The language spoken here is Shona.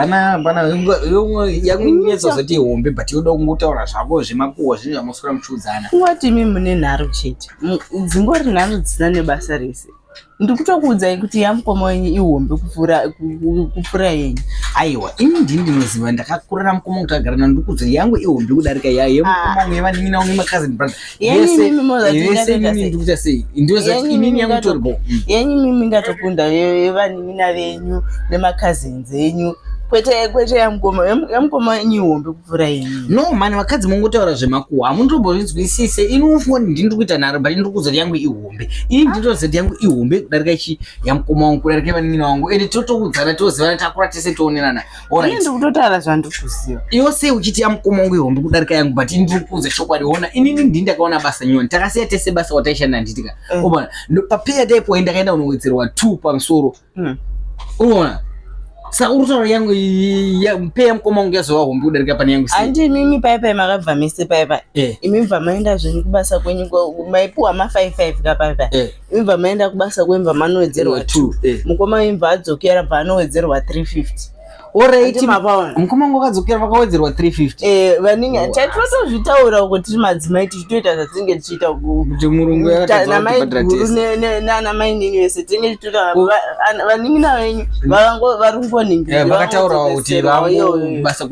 Pana pana yanyatsozoti hombe, but yoda kungotaura zvako zvemakuhwa, zvinhu zvamuswera muchiudzana. Kungoti imi mune nharo chete. Dzingori nharo dzisina nebasa rese. Ndiri kutokuudzai kuti yamukoma wenyu ihombe kupfuura yenyu. Aiwa, ini ndini ndinoziva, ndakakura namukoma wangu, takagara navo, ndikuudza yangu ihombe kudarika yayo yemukoma wangu, yevanin'ina wangu, yemacousin brother. Yenyu Yese imimi mozati yese ingatoita inini sei? ndikuita sei? Ndinoziva kuti Yenyu inini imimi yangu itori bho. Yenyu imimi ingatokunda yevanin'ina venyu nemacousins enyu, kwete yamukoma. Yamukoma wenyu ihombe kupfuura yenyu. No man, vakadzi mungotaura zvemakuhwa, hamundombozvinzwisise. Ini ufunga kuti ndini ndiri kuita nharo, but ndiri kuudza kuti yangu ihombe. Ini ndinoziva kuti yangu ihombe kudarika ichi yamukoma wangu, kudarika yevanin'ina wangu, ende totoudzana, tozivana, takura tese, toonerana. Ini Alright. ndiri kutotaura zvandiri kuziva. Iwe sei uchiti yamukoma wangu ihombe kudarika yangu, but ini ndiri kuudza chokwadi? Ona, inini ndini ndakaona basa nyowani, takasiya tese basa wataishanda, handitika? Unoona papay yataipuwa, ndakaenda kunowedzerwa 2 pamusoro. Unoona, saka uri kutaura yangu pay yamukoma wangu yazova hombe kudarika pane yangu sei? Handi imimi paipai makabva mese paipai? Imi bva maenda zvenyu kubasa kwenyu, maipuwa ma5 5 ka paipai? Imi bva maenda kubasa kwenyu, bva manowedzerwa 2. Mukoma wenyu bva adzokera, bva anowedzerwa 350. Alright. Handi mapaona? Mukoma wangu akadzokera, vakawedzerwa 350? Vaningi tatotozvitaura uko, tiri madzimai tichitoita zvatinenge tichiita. Kuti murungu yakatadza kutibhadhara Namaiguru tese. Nana mainini vese tinenge tichitoita, vanin'ina venyu vari kungoningira. Vakataurawo kuti vangu basa.